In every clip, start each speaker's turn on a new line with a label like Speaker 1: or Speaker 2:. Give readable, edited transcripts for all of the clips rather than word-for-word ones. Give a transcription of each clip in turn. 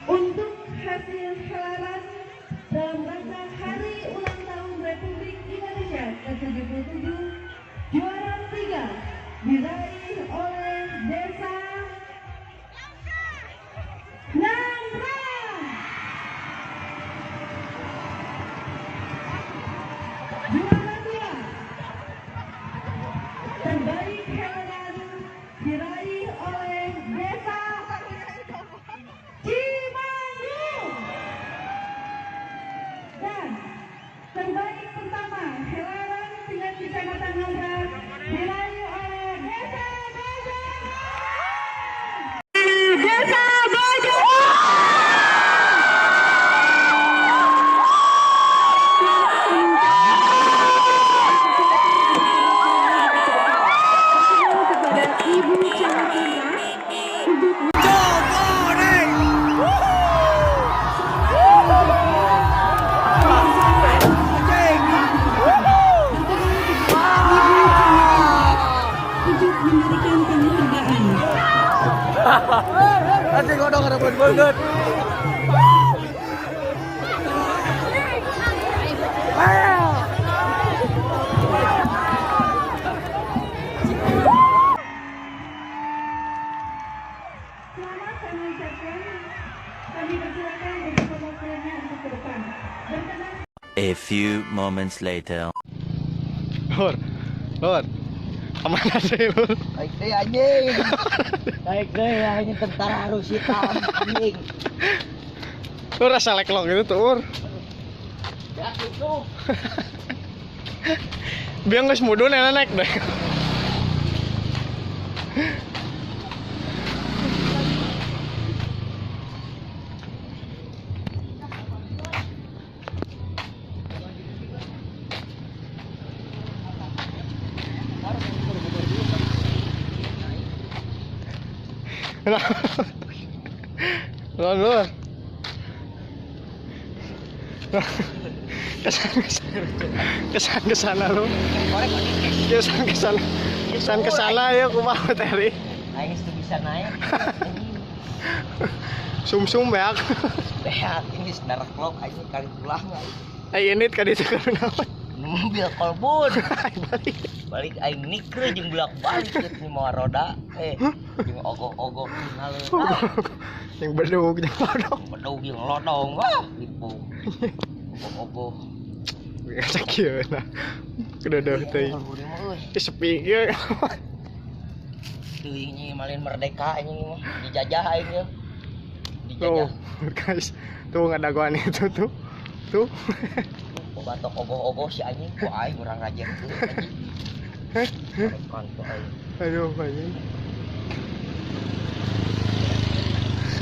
Speaker 1: Untuk hasil helaran dalam rangka Hari Ulang Tahun Republik Indonesia ke-77, juara 3 diraih oleh Desa Ngamprah. Juara 2 terbaik helaran diraih oleh Desa Cimanggung. Dan terbaik pertama helaran tingkat Kecamatan Ngamprah diraih oleh Desa Bajaran. Diberikan penghargaan.
Speaker 2: Anjing godong rebut banget.
Speaker 1: Selamat kami ucapkan. Kami persilakan untuk perwakilannya untuk ke depan. Berkenan.
Speaker 3: A few moments later.
Speaker 4: Lur, lur. Kemana sih, Lur?
Speaker 2: Naik deh anjing. Naik deh anjing tentara harus hitam anjing.
Speaker 4: Lur rasa leklok gitu tuh, Lur.
Speaker 2: Ya itu.
Speaker 4: Biar nggak mudun enak naik deh. Lur, lur. Kesan kesan kesan kesana lu. Kesan kesana kesan kesana ya kumaha teri.
Speaker 2: Aing geus teu bisa naik.
Speaker 4: Sum-sum beak.
Speaker 2: Beak ini nareklok anjing kali pulang aing.
Speaker 4: Ai ini ka ditu kunaon.
Speaker 2: Mobil kolbun.
Speaker 4: Ai balik.
Speaker 2: Balik aing nikre jeung bolak-balik geus mawa roda jeung ogoh-ogoh ngaleun.
Speaker 4: Yang bedug jeung lodong.
Speaker 2: Bedug jeung lodong wah ripuh. Ogoh-ogoh.
Speaker 4: Biasa kieu nah. Kedodeh teh. Ih, sepi kieu.
Speaker 2: Teuing nya malin merdeka anjing mah dijajah aing ye.
Speaker 4: Tuh,
Speaker 2: Dijajah.
Speaker 4: guys. Tuh ngadagoan itu tuh. Tuh.
Speaker 2: Batok ogoh-ogoh si anjing ku aing urang raja teu anjing. Rekan ku aing.
Speaker 4: Aduh, anjing.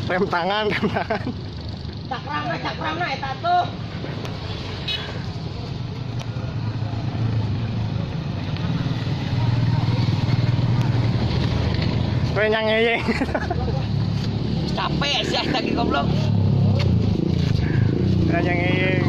Speaker 4: Rem tangan, rem tangan.
Speaker 2: Cakramna cakramna eta tuh.
Speaker 4: Kowe nyangeyeng.
Speaker 2: Capek sih eta ge goblok.
Speaker 4: Nyangeyeng.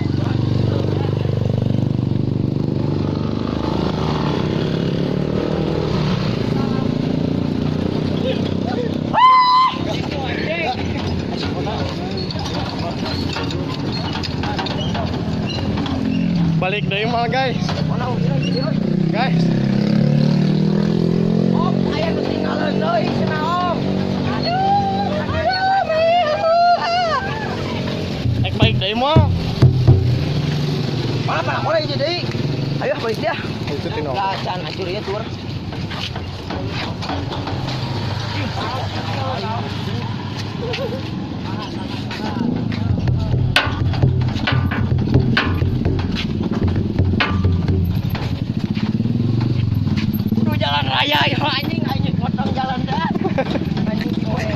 Speaker 4: Balik deui mal, guys. Guys,
Speaker 2: Om, aya nu tinggalin deui cenah Om. Aduh, aduh,
Speaker 4: ek balik deui mal.
Speaker 2: Mana mana boleh aja deui. Ayo balik dia.
Speaker 4: Itu tino.
Speaker 2: Gacan hancur ya tur. Kudu jalan raya ya anjing anjing potong jalan dah. Anjing gue.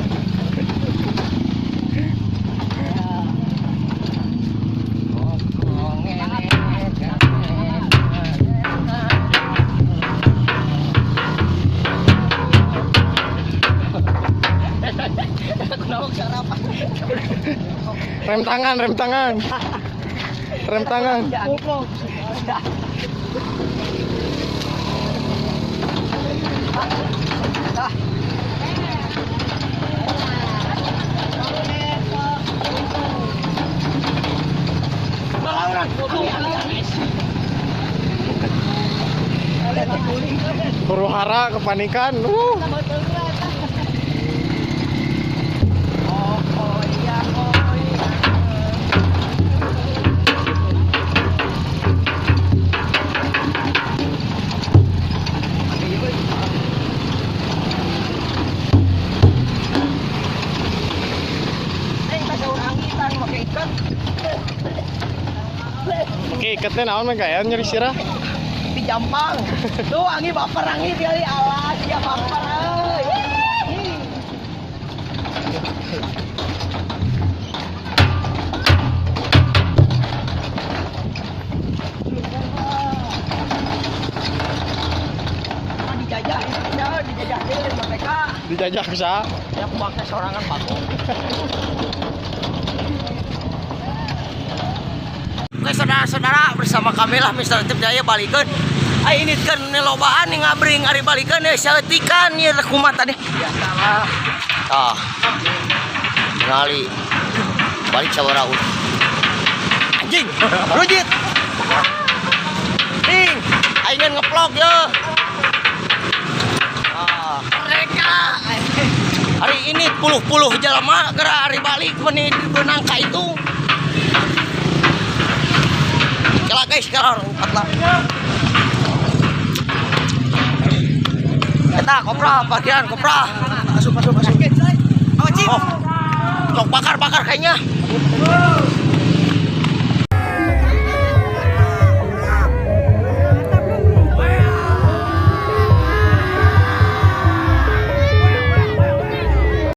Speaker 4: Rem tangan, rem tangan. Rem tangan. Huru hara kepanikan. Oke, ikatnya naon mah gaya nyeri sirah.
Speaker 2: Di Jampang. Tuh angin baper angin kali alas ya baper euy. Dijajah, dijajah, dijajah deui mereka.
Speaker 4: Dijajah sa.
Speaker 2: Ya kumakna sorangan bagong. Oke saudara-saudara, bersama kami lah Mr. Tip Jaya balikeun. Ay ini kan lobaan nih ngabring ari balikan ya saeutikan ieu teh kumaha tadi.
Speaker 4: Biasalah.
Speaker 2: Ah. Tingali. Balik sabaraha. Anjing, rujit. Ding, aing ngevlog ya. Ah, mereka. Hari ini puluh-puluh jelema geura ari balik meni beunang ka itu. Kela guys, kela empat lah. Eta kopra parkiran kopra.
Speaker 4: Masuk, masuk, masuk.
Speaker 2: Oh, cok bakar-bakar kayaknya.